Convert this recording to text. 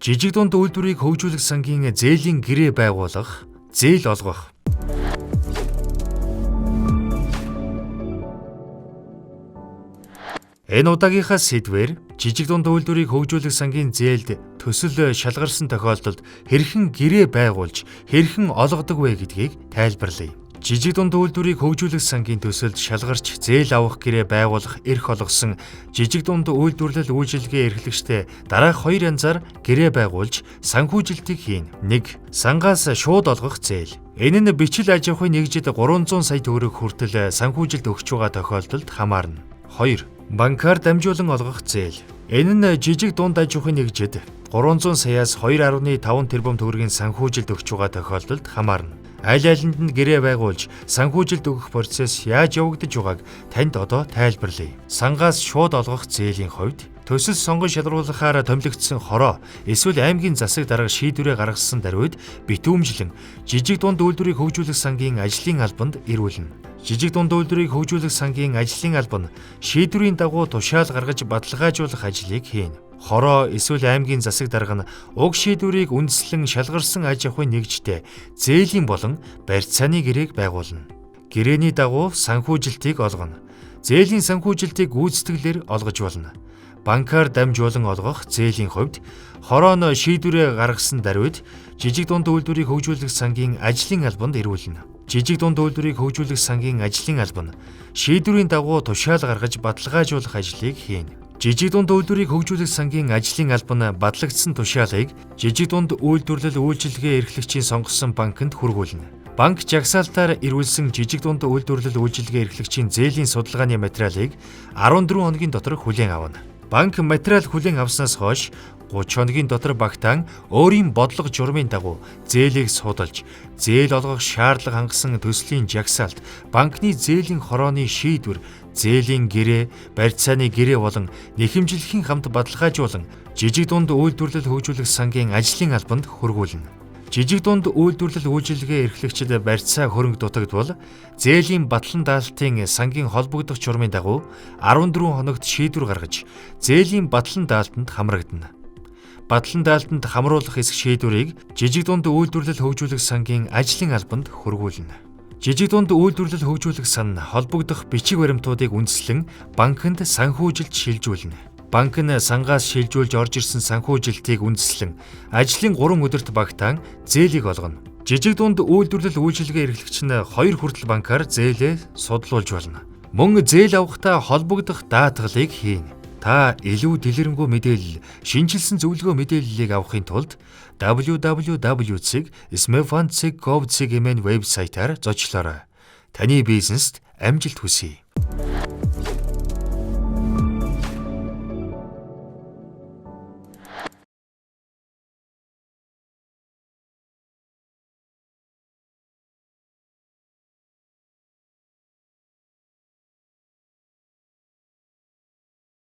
Жижиг дунд үйлдвэрийг хөгжүүлэх сангийн зээлийн гэрээ байгуулах, зээл олгох. Энэ удаагийнхаа сэдвээр жижиг дунд үйлдвэрийг хөгжүүлэх сангийн зээлд төсөл шалгарсан тохиолдолд хэрхэн гэрээ байгуулж, хэрхэн олгодог вэ гэдгийг тайлбарлая. Жижиг дунд үйлдвэрийг хөгжүүлэх сангийн төсөлд шалгарч зээл авах гэрээ байгуулах эрх олгосон жижиг дунд үйлдвэрлэл үйлчилгээ эрхлэгчтэй дараах хоёр янзаар гэрээ байгуулж санхүүжилтийг хийнэ. 1. Сангаас шууд олгох зээл. Энэ нь бичил аж ахуйн нэгжид 300 сая төгрөг хүртэл санхүүжилт өгч байгаа тохиолдолд хамаарна. 2. Банкар дамжуулан олгох зээл. Энэ нь жижиг дунд аж ахуйн нэгжид 300 саяас 2.5 тэрбум төгрөгийн санхүүжилт өгч байгаа тохиолдолд хамаарна. Аль алинд нь гэрээ байгуулж санхүүжилт өгөх процесс яаж явагдаж байгааг танд одоо тайлбарлая. Сангаас шууд олгох зээлийн хувьд төсөл сонгон шалруулахаар томилогдсон хороо эсвэл аймгийн засаг дарга шийдвэрээ гаргасан даруйд битүүмжлэн жижиг дунд үйлдвэрийг хөгжүүлэх сангийн ажлын албанд ирүүлнэ. Жижиг дунд үйлдвэрийг хөгжүүлэх сангийн ажлын алба нь шийдвэрийн дагуу тушаал гаргаж баталгаажуулах ажлыг хийнэ. Хороо эсвэл аймгийн засаг дарга нь уг шийдвэрийг үндэслэн шалгарсан аж ахуйн нэгжтэй зээлийн болон барьцааны гэрээг байгуулна. Гэрээний дагуу санхүүжилтийг олгоно. Зээлийн санхүүжилтийг гүйцэтгэлээр олгож болно. Банкар дамжуулан олгох зээлийн хувьд хороо нь шийдвэрээ гаргасан даруйд жижиг дунд үйлдвэрийг хөгжүүлэх сангийн ажлын албанд ирүүлнэ. Жижиг дунд үйлдвэрийг хөгжүүлэх сангийн ажлын алба нь шийдвэрийн дагуу тушаал гаргаж баталгаажуулах ажлыг хийнэ. Жижиг дунд үйлдвэрийг хөгжүүлэх сангийн ажлын алба нь батлагдсан тушаалыг жижиг дунд үйлдвэрлэл үйлчилгээ эрхлэгчийн сонгосон банкнд хүргүүлнэ. Банк жагсаалтаар ирүүлсэн жижиг дунд үйлдвэрлэл үйлчилгээ эрхлэгчийн зээлийн судалгааны материалыг 14 хоногийн дотор хүлээн авна. Банк материал хүлээн авснаас хойш 30 хоногийн дотор багтаан өөрийн бодлого журмын дагуу зээлийг судалж, зээл олгох шаардлага хангасан төслийн жагсаалт, банкны зээлийн хорооны шийдвэр, зээлийн гэрээ, барьцааны гэрээ болон нэхэмжлэхийн хамт баталгаажуулан жижиг дунд үйлдвэрлэл хөгжүүлэх сангийн ажлын албанд хүргүүлнэ. Жижиг дунд үйлдвэрлэл үйлчилгээ эрхлэгчид барьцаа хөрөнгө дутагдвал зээлийн батлан даалтын сангийн холбогдох журмын дагуу 14 хоногт шийдвэр гаргаж зээлийн батлан даалтанд хамрагдана. Батлан даалтанд хамруулах эсэх шийдвэрийг жижиг дунд үйлдвэрлэл хөгжүүлэх сангийн ажлын албанд хүргүүлнэ. Жижиг дунд үйлдвэрлэл хөгжүүлэх сан холбогдох бичиг баримтуудыг үндэслэн банкнд санхүүжилт шилжүүлнэ. Банк нь сангаас шилжүүлж орж ирсэн санхүүжилтийг үндэслэн ажлын 3 өдөрт багтаан зээлийг олгоно. Жижиг дунд үйлдвэрлэл үйлчилгээ эрхлэгч нь 2 хүртэл банкар зээлээ судлуулж болно. Мөн зээл авахдаа холбогдох даатгалыг хийнэ. Та илүү дэлгэрэнгүй мэдээлэл, шинэчилсэн зөвлөгөө мэдээллийг авахын тулд www.smefund.gov.mn вебсайтаар зочлоорой. Таны бизнест амжилт хүсье.